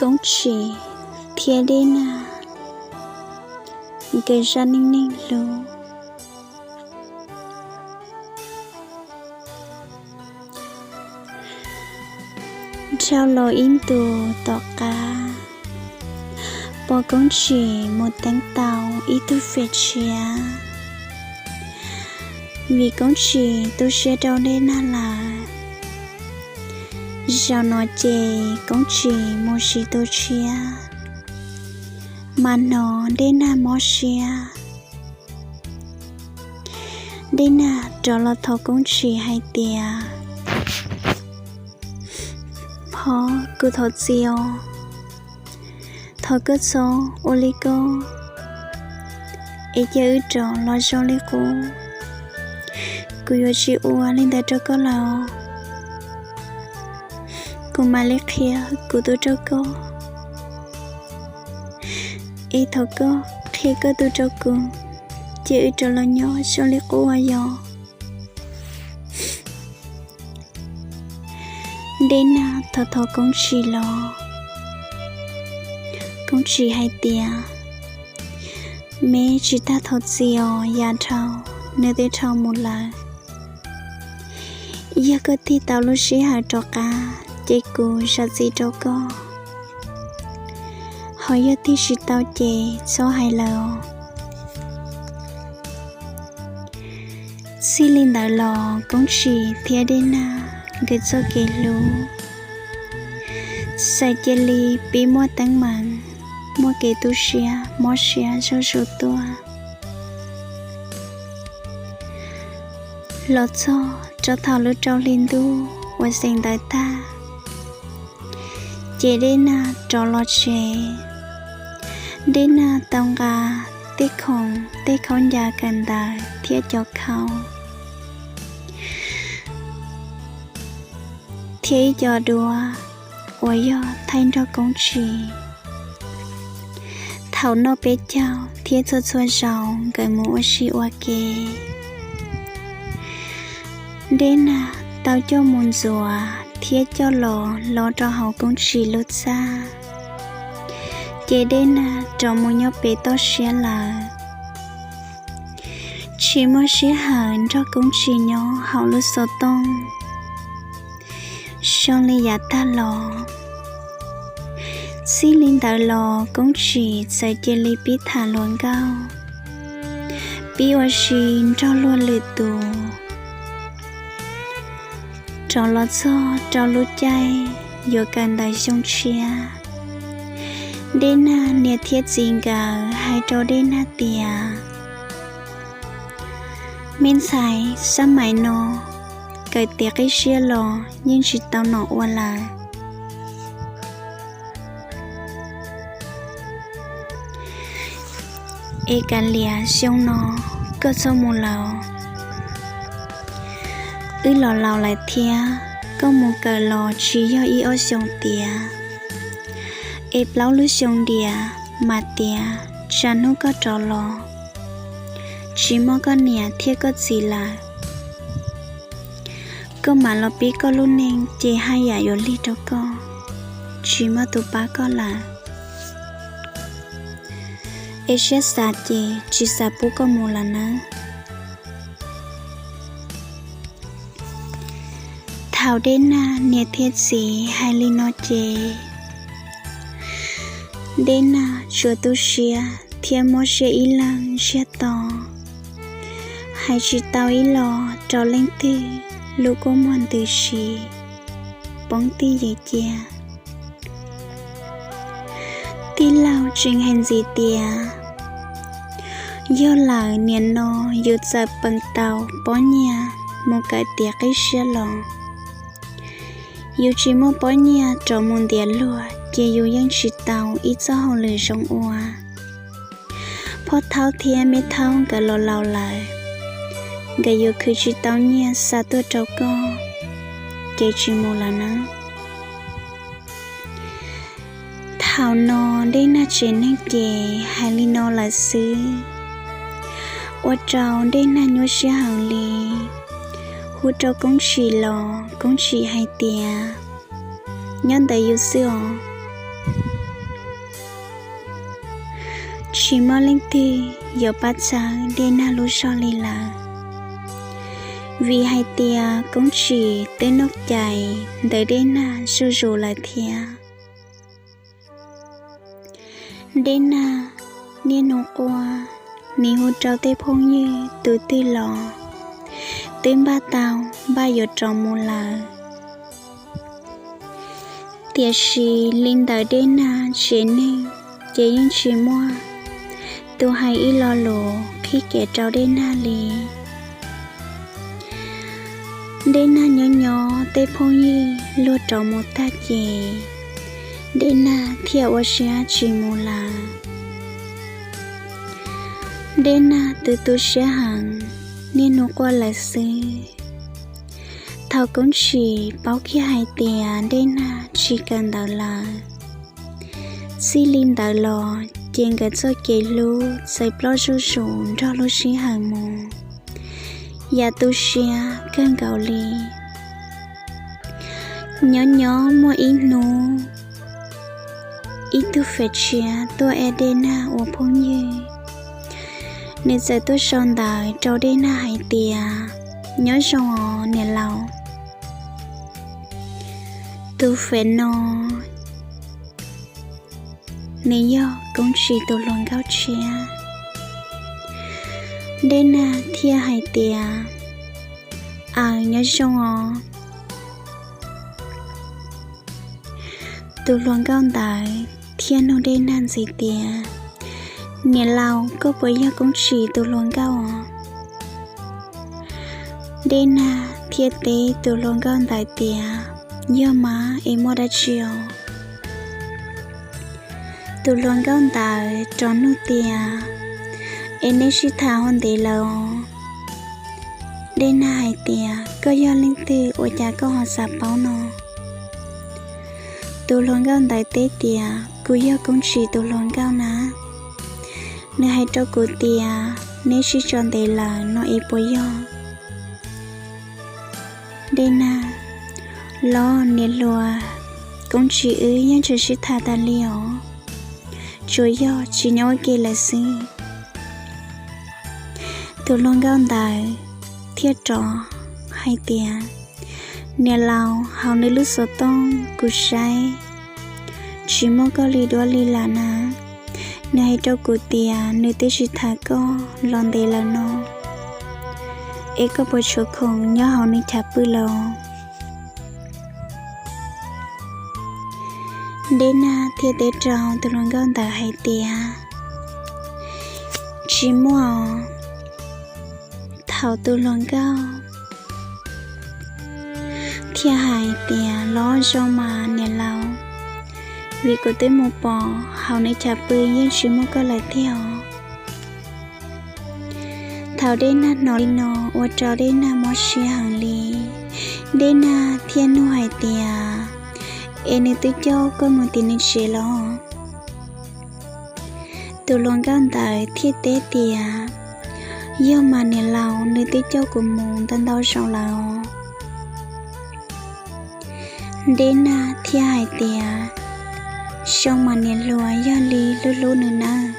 Koob Tsim thiab Dej Nag nkawd zaj neej neeg hlub. Dhau los ib ntus tom qab, pom Koob Tsim mus teeb tau ib tug fem tshiab, vim Koob Tsim tu siab rau Dej Nag lawm. Zaum no ces Koob Tsim mus tsis tu tshiab, mas hnov Dej Nag mob siab. Dej Nag rov los thov Koob Tsim hais tias, Phov, kuv thov txim os. Thov koj txhob ua li ko, es cia wb rov los zoo li qub. Kuv yuav tsis ua li ntawd rau koj lawm. Kuv mam li qhia kuv tus rau koj, es thov koj qhia koj tus rau kuv, cia wb rov los nyob zoo li qub uas yog. Dej Nag thov thov Koob Tsim los, Koob Tsim hais tias, Me tsis tas thov txim os, yav dhau nws twb dhau mus lawm. Yog koj tig tau lub sij hawm rov qab ces kuv zam txim rau koj. Ho yog tig tsis tau ces txhob hais lawm os. Txij li ntawd los Koob Tsim thiab Dej Nag nkawd txoj kev hlub txawm cia li pib muaj teeb meem, muaj kev tu siab mob siab zuj zus tuaj. Los txog rau thaum lub rau hli ntuj uas xeem ntawv tag, ces Dej Nag rov los tsev. Dej Nag tau nqa tej khoom, tej khaub ncaws kawm ntawv thiab cov khau, thiab ib co duab uas yog thaij nrog Koob Tsim thaum noj peb caug thiab txhua txhua zaus nkawd mus ua si ua ke. Dej Nag tau coj mus ntxuav thiab coj los lov rau hauv Koob Tsim lub txaj, ces Dej Nag rov mus nyob pem toj siab lawm. Tsis muaj sij hawm nrog Koob Tsim nyob hauv lub xov tooj zoo li yav tag los. Txij li ntawd los Koob Tsim txawm cia li pib tham hluas nkauj, pib ua si nrog luag lwm tus. Rov los txog rau lub caij yuav kawm ntawv xyoo tshiab, Dej Nag niam thiab txiv nkawd hais rau Dej Nag tias, Me ntxhais, xab maim no kawm tiav qib siab los yeej tsis tau nom ua lawm. Es kav liam, xyoo no koj txhob mus lawm. Wb los laus lawm thiab, koj mus kawm los tsis yog ib ob xyoos tiav, es plaub lub xyoo diam mas tiav. Tsam hnub koj rov los, tsis muaj koj niam thiab koj txiv lawm, koj mam los pib koj lub neej ces haj yam yuav lig rau koj, tsis muaj tus pab koj lawm. Es siab xav ces tsis xav pub koj mus lawm nawb. Thaum Dej Nag niam thiab txiv hais li no ces Dej Nag tsuas tu siab thiab mob siab ib leeg ntsiag to, hais tsis tau ib los rau leej twg, lub kua muag ntws si, poob tij yees cia. Tij laug tseem hais ntxiv tias, Yog lawm, nim no yus txawm peem tau pob nyiaj mus kawm tiav qib siab los, yus tsis muaj pob nyiaj rov mus ntiav luag ces yus yeej tsis tau ib txoj hauj lwm zoo ua. Phoj Thaub thiab Me Thaub nkawd los laus lawm, nkawd yuav khwv tsis tau nyiaj xa tuaj rau koj, ces tsis mus lawm nawb. Thaum no Dej Nag tsev neeg ces hais li no lawm xwb, ua rau Dej Nag nyuaj siab heev li. Hu rau Koob Tsim los Koob Tsim hais tias, Nyob ntawm yus xwb os. Tsis muaj leej twg yuav pab txhawb Dej Nag lub zog li lawm, vim hais tias Koob Tsim twb noj cais ntawm Dej Nag zuj zus lawm thiab. Dej Nag niaj hnub quaj, nws hu rau tej phooj ywg tus twg los twb npaj tau npaj yuav rov mus lawm. Tiam sis li ntawm Dej Nag tsev neeg ces yeej tsis muaj tus hais ib lo lus qhib kev rau Dej Nag li. Dej Nag nyob nyob tej phooj ywg luag rov mus tag ces Dej Nag thiaj ua siab tsis mus lawm. Dej Nag twb tu siab heev, niaj hnub quaj lawm xwb. Thaum Koob Tsim paub kiag hais tias Dej Nag tsis kawm ntawv lawm, txij li ntawd los ces nkawd txoj kev hlub txawm ploj zuj zus nrog lub sij hawm mus, yam tu siab kawg nkaus li. Nyob nyob muaj ib hnub, ib tug fem tshiab tuaj add Dej Nag ua phooj ywg. Nws txawm tuaj sau ntawv rau Dej Nag hais tias, nyob zoo os niam laus. Tus fem no nws yog Koob Tsim tus hluas nkauj tshiab. Dej Nag thiaj hais tias, aws, nyob zoo os. Tus hluas nkauj ntawd thiaj nug Dej Nag ntxiv tias, niam laus, koj puas yog Koob Tsim tus hluas nkauj os? Dej Nag thiaj teb tus hluas nkauj ntawd tias, yog mas, es muaj dab tsi os? Tus hluas nkauj ntawd rov nug tias, es neb sib tham ua ntev lawm os? Dej Nag hais tias, koj yog leej twg ua cas koj ho xav paub no? Tus hluas nkauj ntawd teb tias, kuv yog Koob Tsim tus hluas nkauj na. Nws hais rau kuv tias neb sib tso ntev lawm no es puas yog? Dej Nag, los niam hluas, Koob Tsim wb yeej tseem sib tham tas li os, tsuas yog tsis nyob ua ke lawm xwb. Tus hluas nkauj ntawd thiaj rov hais tias, niam laus, hauv nws lub xov tooj kuv saib tsis muaj koj li duab li lawm na. Nws hais rau kuv tias nws twb sib tham koj los ntev lawm no, es koj puas tshuav khoom nyob hauv nws chav pw los? Dej Nag thiaj teb rau tus hluas nkauj ntawd hais tias, tsis muaj. Thaum tus hluas nkauj thiaj hais tias, los zoo mas niam laus, vim kuv twb mus pom hauv nws chav pw yeej tsis muaj koj lawm tiag os. Thaum Dej Nag hnov li no ua rau Dej Nag mob siab heev li. Dej Nag thiaj nug hais tias, es nws twb coj koj mus tim nws tsev los? Tus hluas nkauj ntawd thiaj teb tias, yog mas niam laus, nws twb coj kuv mus ntau ntau zaus lawm os. Dej Nag thiaj hais tias, zoo mas niam hluas, yog li hlub hlub nws nawb.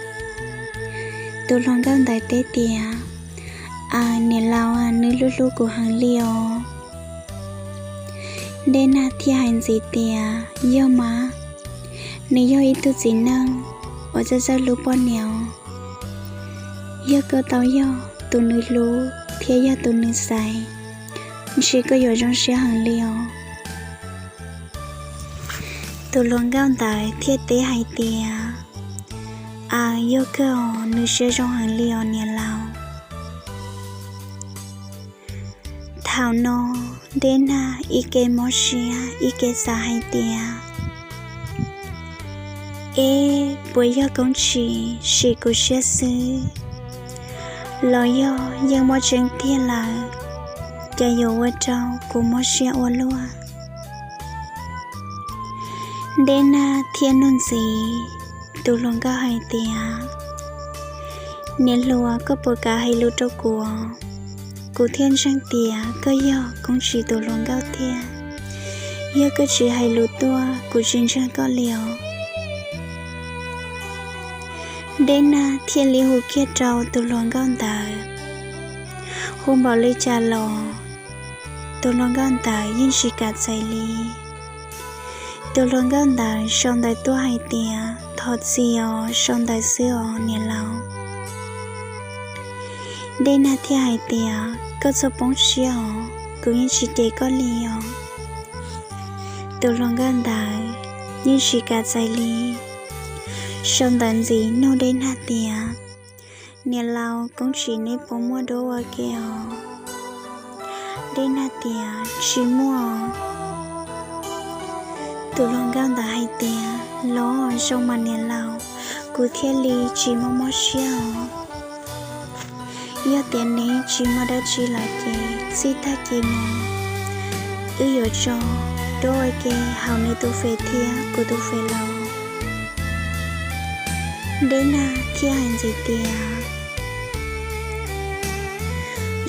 Tus hluas nkauj ntawd teb tias, aws niam laus, nws hlub hlub kuv heev li os. Dej Nag thiaj hais ntxiv tias, yog mas, nws yog ib tug txiv neej uas txawj txawj hlub poj niam os. Yog koj tau yog tus nws hlub thiab yog tus nws xaiv, ntshe koj yuav zoo siab heev li os. Tus hluas nkauj ntawd thiaj teb hais tias, aws yog kawg os, nws siab zoo heev li os niam laus. Thaum no Dej Nag ib ke mob siab ib ke xav hais tias, eb, puas yog Koob Tsim sim kuv siab xwb, los yog yeej muaj tseeb tiag lawm, cas yuav ua rau kuv mob siab ua luaj? Dej Nag thiaj nug ntxiv tus hluas nkauj hais tias, niam hluas, koj puas kam hais lus rau kuv? Kuv thiaj ntseeg tias koj yog Koob Tsim tus hluas nkauj tiag. Yog koj tsis hais lus tuaj, kuv tsis ntseeg koj li os. Dej Nag thiaj li hu kiag rau tus hluas nkauj ntawd. Hu npaum li cas los tus hluas nkauj ntawd yeej tsis kam txais li. Tus hluas nkauj ntawd sau ntawv tuaj hais tias, thov txim os, sau ntawv xwb os niam laus. Dej Nag thiaj hais tias, koj txhob poob siab os, kuv yeej tsis cem koj li os. Tus hluas nkauj ntawd yeej tsis kam txais li, sau ntawv ntxiv nug Dej Nag tias, niam laus, Koob Tsim, neb puas muaj duab ua ke os? Dej Nag tias, tsis muaj. Tus hluas nkauj ntawd hais tias, los zoo mas niam laus, kuv thiaj li tsis mob mob siab os. Yog tias neb tsis muaj dab tsi lawm ces txij tag kis no wb yuav tso duab ua ke hauv neb tus fem thiab kuv tus fem los. Dej Nag thiaj hais ntxiv tias,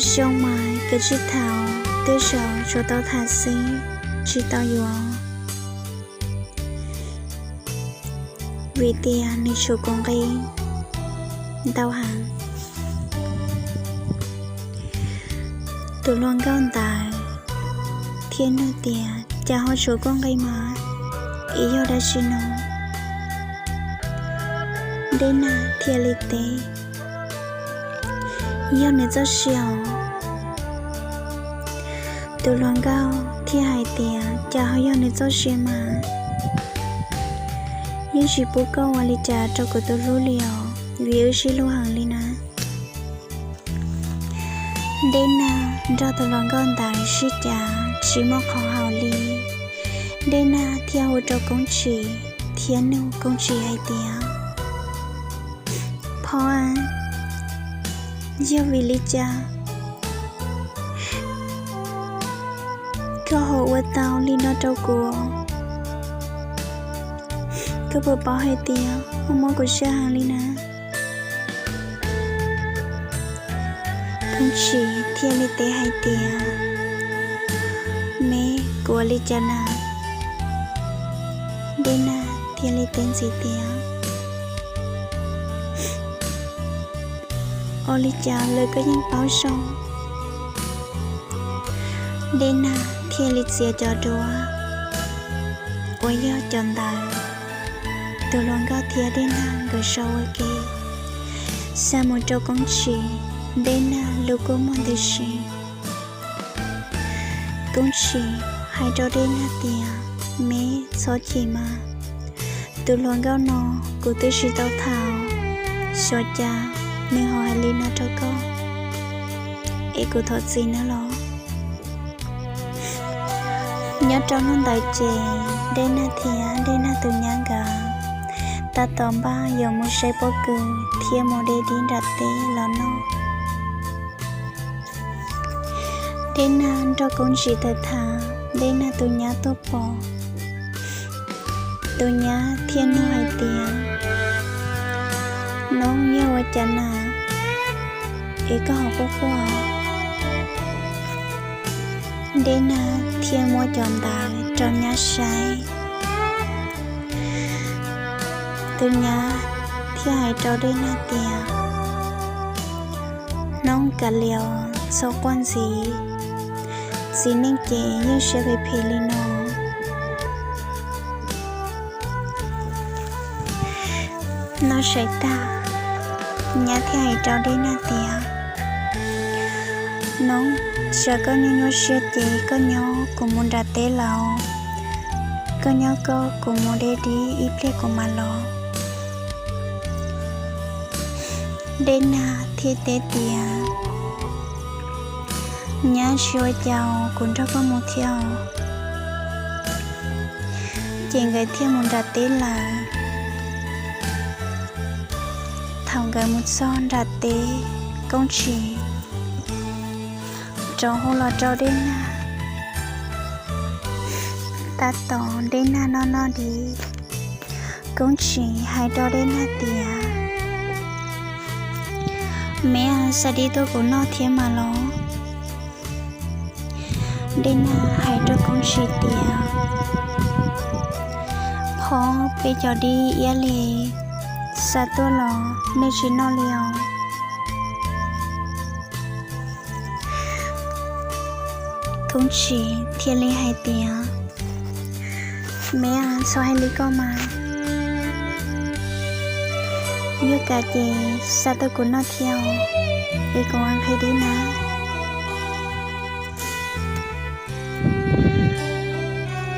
zoo mas koj tsis tham, tej zaum tsuas tau tham xwb, tsis tau yuav, vim tias nws tshuav kuv nqi ntau heev. Tus hluas nkauj ntawd thiaj nug tias, cas ho tshuav koj nqi mas, es yog dab tsi no? Dej Nag thiaj li teb, yog nws txoj sia os. Tus hluas nkauj thiaj hais tias, cas ho yog nws txoj sia mas, yeej tsis pub koj ua li cas rau kuv tus hlub li os, vim wb sib hlub heev li na. Dej Nag nrog tus hluas nkauj ntawd sib cav tsis muaj qhov haum li. Dej Nag thiaj hu rau Koob Tsim thiab nug Koob Tsim hais tias, phauj, yog vim li cas koj ho ua tau li no rau kuv? Koj puas paub hais tias koj mob kuv siab heev li na? Koob Tsim thiaj li teb hais tias, me, kuv ua li cas na? Dej Nag thiaj li teb ntxiv tias, ua li cas lawv koj yeej paub zoo. Dej Nag thiaj li txiav cov duab uas yog cov ntawv tus hluas nkauj thiab Dej Nag nkawd sau ua ke xa mus rau Koob Tsim, Dej Nag lub kua muag ntws si. Koob Tsim hais rau Dej Nag tias, me, txhob chim mas, tus hluas nkauj no kuv twb tsis tau tham, xyov cas nws ho hais li no rau koj, es kuv thov txim nawb los. Nyob rau hnub ntawd ces Dej Nag thiab Dej Nag tus nyab nkawd tab tom npaj yuav mus saib pob kws thiab mus de dib nram teb los noj. Dej Nag nrog Koob Tsim tham tham, Dej Nag tus nyab tuaj pom, tus nyab thiaj nug hais tias, noob, yog ua cas na es koj ho quaj quaj? Dej Nag thiaj muab cov ntawv rau nyab saib. Tus nyab thiaj hais rau Dej Nag tias, noob, kav liam, txhob quaj ntxiv, txiv neej ces yeej siab phem phem li no. Noj sai tag, nyab thiaj hais rau Dej Nag tias, noob, tsam koj nyuaj nyuaj siab ces koj nyob, kuv mus nram teb lawm, koj nyob koj, kuv mus de dib ib pliag kuv mam los. Dej Nag thiaj teb tias, nyab, tsis ua cas, kuv nrog koj mus thiab. Ces nkawd thiaj mus nram teb lawm. Thaum nkawd mus txog nram teb, Koob Tsim rov hu los rau Dej Nag. Tab tom Dej Nag noj noj dib, Koob Tsim hais rau Dej Nag tias, me, xa dib tuaj kuv noj thiab mas los. Dej Nag hais rau Koob Tsim tias, phob, peb cov dib iab li xa tuaj los nej tsis noj li os? Koob Tshis thiaj li hais tias, Me, txhob hais li koj mas, yog kam ces xa tuaj kuv noj thiab os, es kuv nqhis dib na.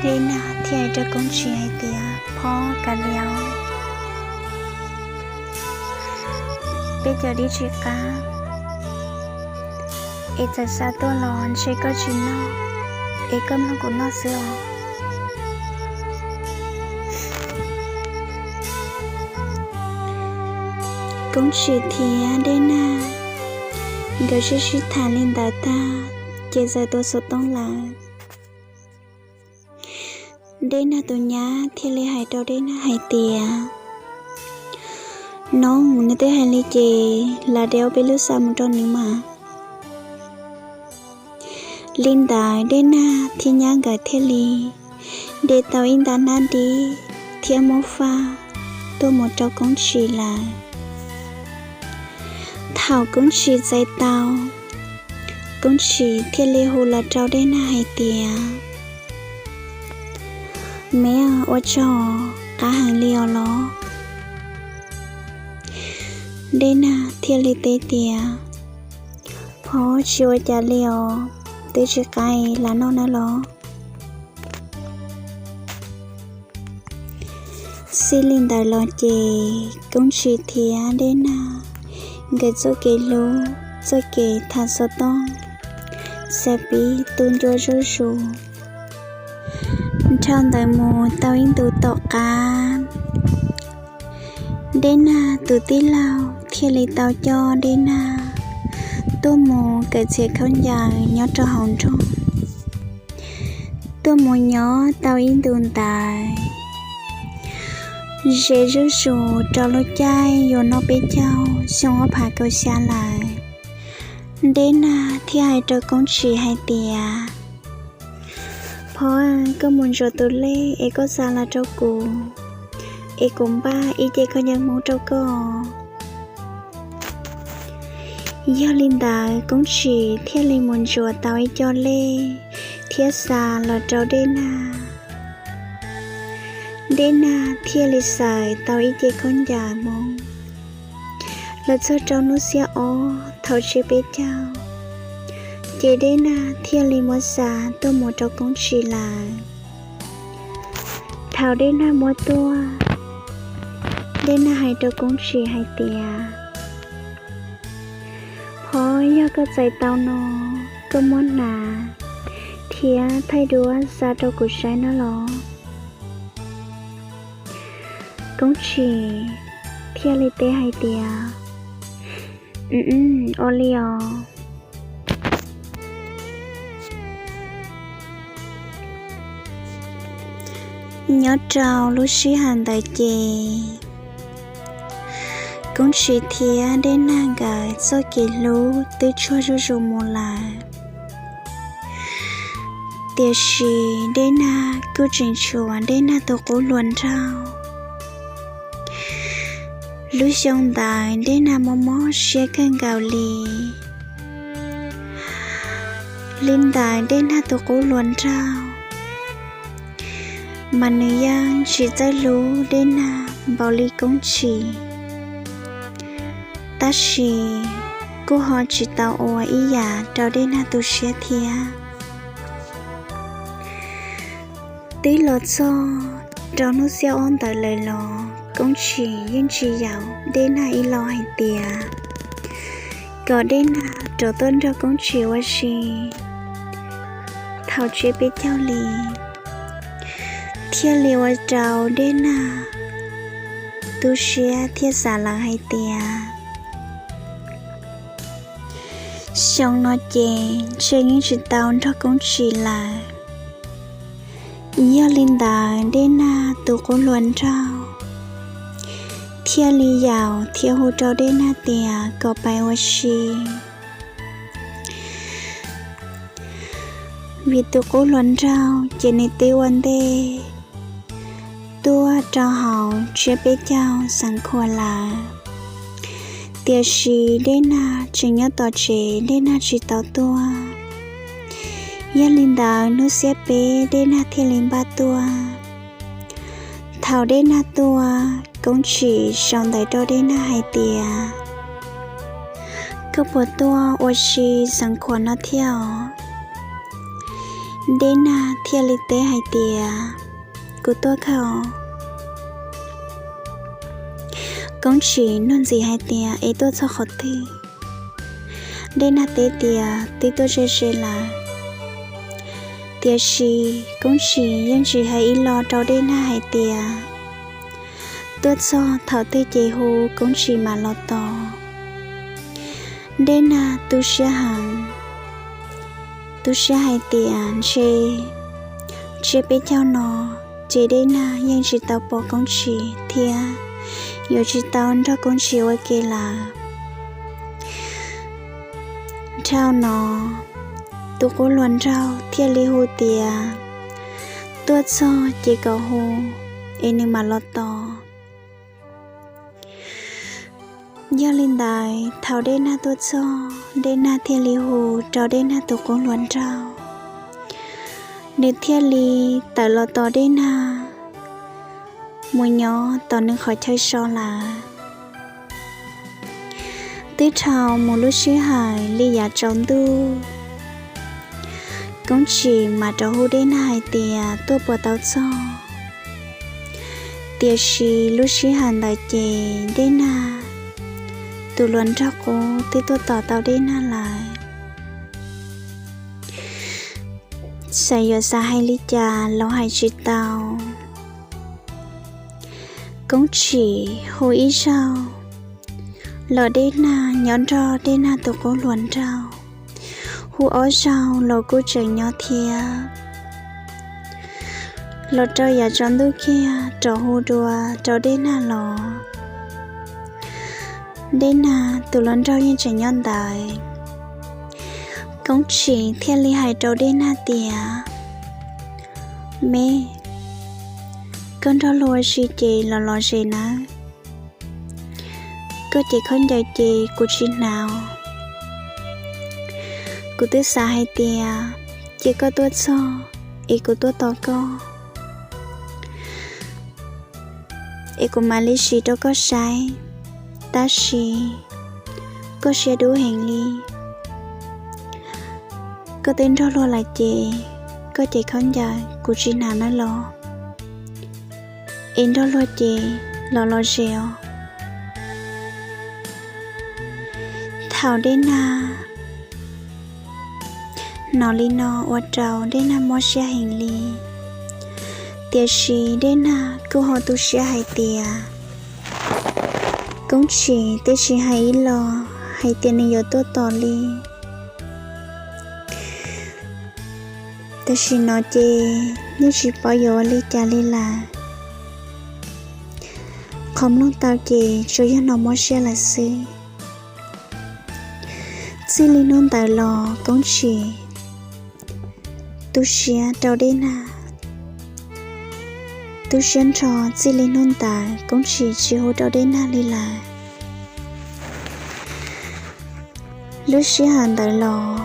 Deb Nag thiaj hais rau Koob Tshis hais tias, Phob, kav liam, peb cov dib tsis qab, es txawm xa tuaj los ntshe koj tsis noj, es koj mloog kuv noj xwb os. Koob Tshis thiab Deb Nag nkawd sib sib tham li ntawd tag, ces txawm tuav xov tooj lawm. Deb Nag tus nyab thiaj li hais rau Deb Nag hais tias, Nob, nws twb hais li ces lam de ob peb lub xa mus rau nws mas. Li ntawd Deb Nag thiab nyab nkawd thiaj li de tau ib nta hnab dib thiab muab faj tuaj mus rau Koob Tshis lawm. Thaum Koob Tshis txais tau, Koob Tshis thiaj li hu los rau Deb Nag hais tias, Me, ua tsaug, qab heev li os los? Deb Nag thiaj li teb tias, Phob, tsis ua cas li os, twb tsis qab, lam noj na los. Xij li ntawd los ces Koob Tshis thiab Deb Nag nkawd txoj kev hlub, txoj kev tham xov tooj, xav pib tu ncua zuj zus. Dhau ntawd mus tau ib ntus tom qab, Deb Nag tus tij laug thiaj li tau coj Deb Nag tuaj mus kawm txiav khaub ncaws nyob rau hauv nroog. Tuaj mus nyob tau ib ntus ntawd, ze zuj zus rau lub caij yuav noj peb caug xyoo ob phav kaum xya lawm, Deb Nag thiaj hais rau Koob Tshis hais tias, Phob, koj mus ntsuas tus lej es koj xa los rau kuv, es kuv npaj ib ce khaub ncaws Hmoob rau koj. Yog li ntawd Koob Tshis thiaj li mus ntsuas tau ib co lej thiab xa los rau Dej Nag. Dej Nag thiaj li xaws tau ib ce khaub ncaws Hmoob. Los txog rau hnub xiab ob thaum tsiab peb caug, ces Dej Nag thiaj li muab xa tuaj mus rau Koob Tshis lawm. Thaum Dej Nag muab tuaj, Dej Nag hais rau Koob Tshis hais tias, Phob, yog koj txais tau no, koj muab hnav thiab thaij duab xa rau kuv saib no los? Koob Tshis thiaj li teb hais tias, Ua li os. Nyob rau lub sij hawm ntawd ces Koob Tshis thiab Dej Nag nkawd txoj kev hlub twb tsuag zuj zus mus lawm. Tiam sis Dej Nag kuj tseem tshuav Dej Nag tus qub hluas nraug. Lub xyoo ntawd Dej Nag mob mob siab kawg nkaus li. Li ntawd Dej Nag tus qub hluas nraug mas nws yeej tsis txawj hlub Dej Nag npaum li Koob Tshis, tab sis kuj ho tsis tau ua ib yam rau Dej Nag tu siab thiab. Twb los txog rau hnub xiab ob ntawd lawm los Koob Tshis yeej tsis yaum Dej Nag ib los hais tias kom Dej Nag rov tuaj nrog Koob Tshis ua si thaum tsiab peb caug li, thiaj li ua rau Dej Nag tu siab thiab xav lawm hais tias xyoo no ces ntshe yeej tsis tau nrog Koob Tshis lawm. Yog li ntawd Dej Nag tus qub hluas nraug thiaj li yaum thiab hu rau Dej Nag tias kom pab ua si, vim tus qub hluas nraug ces nws twb ua ntej tuaj rau hauv tsiab peb caug xeev Khuam lawm. Tiam sis Dej Nag tseem nyob tom tsev, Dej Nag tsis tau tuaj. Yog li ntawd hnub xiab peb Dej Nag thiaj li npaj tuaj. Thaum Dej Nag tuaj, Koob Tsim sau ntawv rau Dej Nag hais tias, koj puas tuaj ua si xeev Khuam no thiab os? Dej Nag thiaj li teb hais tias, kuv tuaj kawg os. Koob Tsim nug ntxiv hais tias, es tuaj txog qhov twg? Dej Nag teb tias, twb tuaj ze ze lawm. Tiam sis Koob Tsim yeej tsis hais ib los rau Dej Nag hais tias, tuaj txog thaum twg ces hu Koob Tsim mam los tos. Dej Nag tu siab heev, tu siab hais tias ntshe tsiab peb caug no ces Dej Nag yeej tsis tau pom Koob Tsim thiab yuav tsis tau nrog Koob Tsim ua ke lawm. Dhau no, tus qub hluas nraug thiaj li hu tias, tuaj txog ces kom hu, es nws mam los tos. Yog li ntawd thaum Dej Nag tuaj txog, Dej Nag thiaj li hu rau Dej Nag tus qub hluas nraug, nws thiaj li tawm los tos Dej Nag mus nyob tom nws qhov chaw so lawm. Twb dhau mus lub sij hawm li yav tsaus ntuj, Koob Tsim mam rov hu Dej Nag hais tias tuaj puas tau txog. Tiam sis lub sij hawm ntawd ces Dej Nag tus hluas nraug qub twb tuaj tos tau Dej Nag lawm. Txawm yuav xav hais li cas los hais tsis tau. Koob Tsim hu ib zaug los Dej Nag nyob nrog Dej Nag tus qub hluas nraug, hu ob zaug los kuj tseem nyob thiab. Los rau yav tsaus ntuj kiag rov hu dua rau Dej Nag los, Dej Nag tus hluas nraug yeej tseem nyob ntawd. Koob Tsim thiaj li hais rau Dej Nag tias, me, koj nrog luag ua si ces los los zes nawb. Koj ces khaub ncaws ces kuv tsis hnav. Kuv twb xav hais tias cia koj tuaj txog es kuv tuaj tos koj, es kuv mam li siv rau koj saib, tab sis koj siab dub heev li. Koj twb nrog luag lawm ces koj ces khaub ncaws kuv tsis hnav nawb los, es nrog luag ces los los zes os. Thaum Dej Nag hnov li no ua rau Dej Nag mob siab heev li. Tiam sis Dej Nag kuj ho tu siab hais tias Koob Tsim twb tsis hais ib los hais tias nws yuav tuaj tos li. Tam sim no ces yeej tsis paub yuav ua li cas li lawm. Qhov mloog tau ces tsuas yog hnov mob siab lawm xwb. Txij li hnub ntawd los Koob Tsim tu siab rau Dej Nag. Tu siab nrho, txij li hnub ntawd Koob Tsim tsis hu rau Dej Nag li lawm. Lub sij hawm ntawd los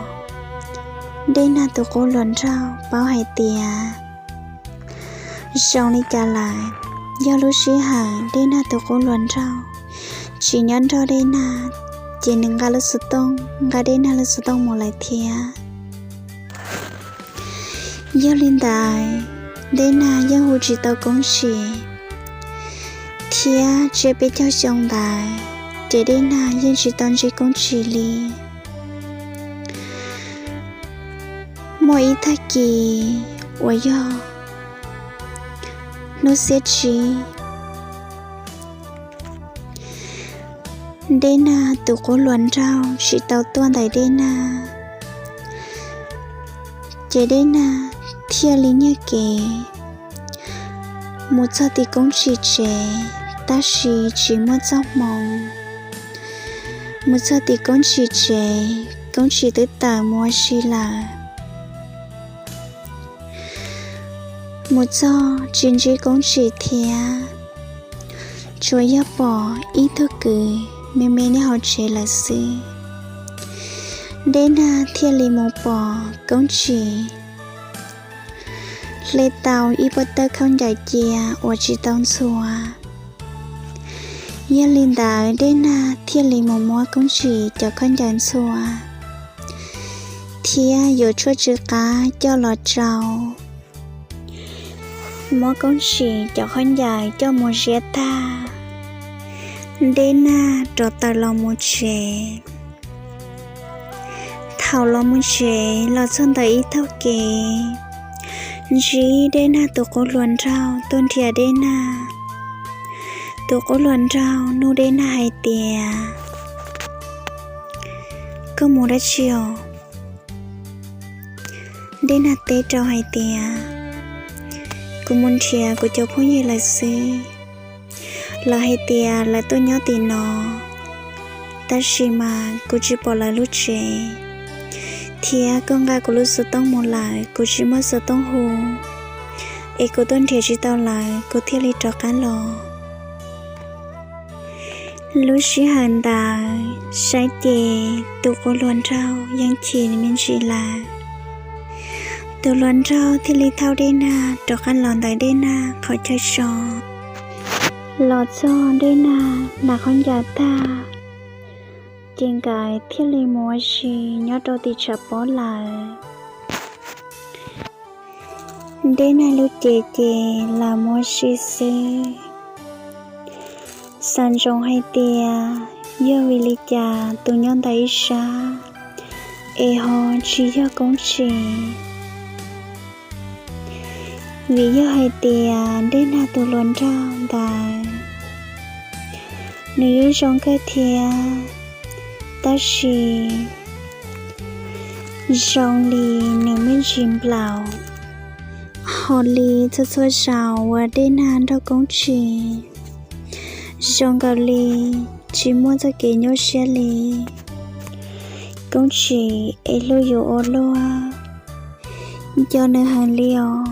Dej Nag tus qub hluas nraug paub hais tias zoo li cas lawm. Yog lub sij hawm Dej Nag tus qub hluas nraug tsis nyob nrog Dej Nag, ces nws nqa lub xov tooj, nqa Dej Nag lub xov tooj mus lawm thiab. Yog li ntawd, Dej Nag yeej hu tsis tau Koob Tsim, thiab tsiab peb caug xyoo ntawd ces Dej Nag yeej tsis tau ntsib Koob Tsim li. Muaj ib tag kis uas yog hnub xiab tsib, Dej Nag tus qub hluas nraug tsis tau tuaj ntawm Dej Nag, ces Dej Nag thiaj li nyiag kev mus txog tim Koob Tsim tsev, tab sis tsis muaj txoj hmoo. Mus txog tim Koob Tsim tsev, Koob Tsim twb tawm mus ua si lawm. Mus txog tsis ntsib Koob Tsim thiab, tsuas yog pom ib tug kwv me me nyob hauv tsev lawm xwb. Dej Nag thiaj li mus pom Koob Tsim hle tau ib pob tawb khaub ncaws cia uas tsis tau ntxhua. Yog li ntawd Dej Nag thiaj li mus muab Koob Tsim cov khaub ncaws ntxhua thiab yuav tshuaj tsw qab coj los rau. Muab Koob Tsim cov khaub ncaws coj mus ziab tag, Dej Nag rov tawm los mus tsev. Thaum los mus tsev los txog ntawm ib tag kev, ntsib Dej Nag tus qub hluas nraug tuaj nrhiav Dej Nag. Tus qub hluas nraug nug Dej Nag hais tias, koj mus dab tsi os? Dej Nag teb rau hais tias, kuv mus nrhiav kuv cov phooj ywg lawm xwb. Lawv hais tias lawv tuaj nyob tim no, tab sis mas kuv tsis pom lawv lub tsev, thiab koj nqa kuv lub xov tooj mus lawm kuv tsis muaj xov tooj hu, es kuv tuaj nrhiav tsis tau lawv kuv thiaj li rov qab los. Lub sij hawm ntawd saib ces tus qub hluas nraug yeej chim me ntsis lawm. Tus hluas nraug thiaj li thauj Dej Nag rov qab los ntawm Dej Nag qhov chaw so. Los txog Dej Nag hnav khaub ncaws tag, ces nkawd thiaj li mus ua si nyob rau tim tshav pob lawm. Dej Nag lub cev ces lawv mus ua si xwb. Xav ntsoov hais tias yog vim li cas tus nyob ntawm ib sab es ho tsis yog Koob Tsim. Vim yog hais tias Dej Nag tus hluas nraug ntawd nws yeej zoo kawg thiab, tab sis zoo li nws me ntsis nplaum. Ho li txhua txhua zaus uas Dej Nag nrog Koob Tsim, zoo nkaus li tsis muaj txoj kev nyuaj siab li. Koob Tsim es hlub yus ua luaj, nco nws heev li os.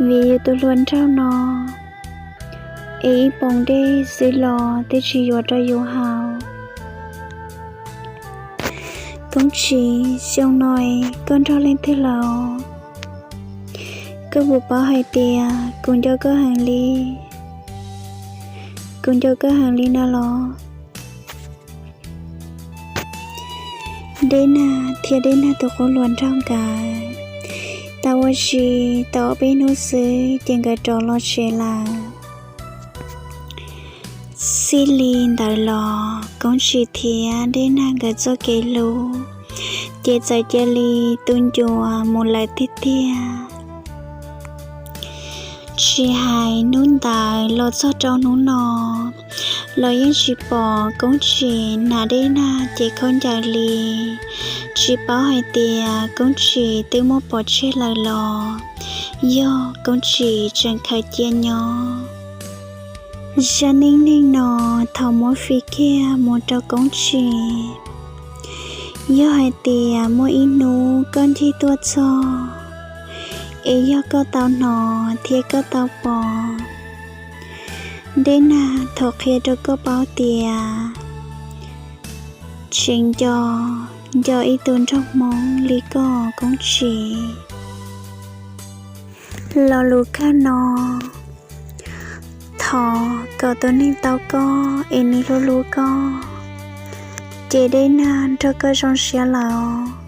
Vim yus tus hluas nraug no es ib poom dej xwb los twb tsis yuav rau yus haus. Koob Tsim, xyoo no koj nrog leej twg los? Koj puas paub hais tias kuv nco koj heev li, kuv nco koj heev li no los? Dej Nag thiab Dej Nag tus qub hluas nraug nkawd tau ua si tau ob peb hnub xwb ces nkawd rov los tsev lawm. Txij li ntawd los Koob Tsim thiab Dej Nag nkawd txoj kev hlub ces txawm cia li tu ncua mus lawm tiag tiag. Tsis hais hnub ntawd los txog rau hnub no los yeej tsis pom Koob Tsim hnav Dej Nag cev khaub ncaws li. Tsis paub hais tias Koob Tsim twb muab pov tseg lawm los yog Koob Tsim tseem khaws cia nyob. Zaj neej neeg no thov muab fij kiag mus rau Koob Tsim. Yog hais tias muaj ib hnub koj ncig tuaj txog es yog koj tau hnov thiab koj tau pom, Dej Nag thov qhia rau koj paub tias tseem nco, nco ib tug nraug Hmoob li koj Koob Tsim. Lo lus kawg no thov kom tus neeg tau koj es nws hlub hlub koj, ces Dej Nag nrog koj zoo siab lawm.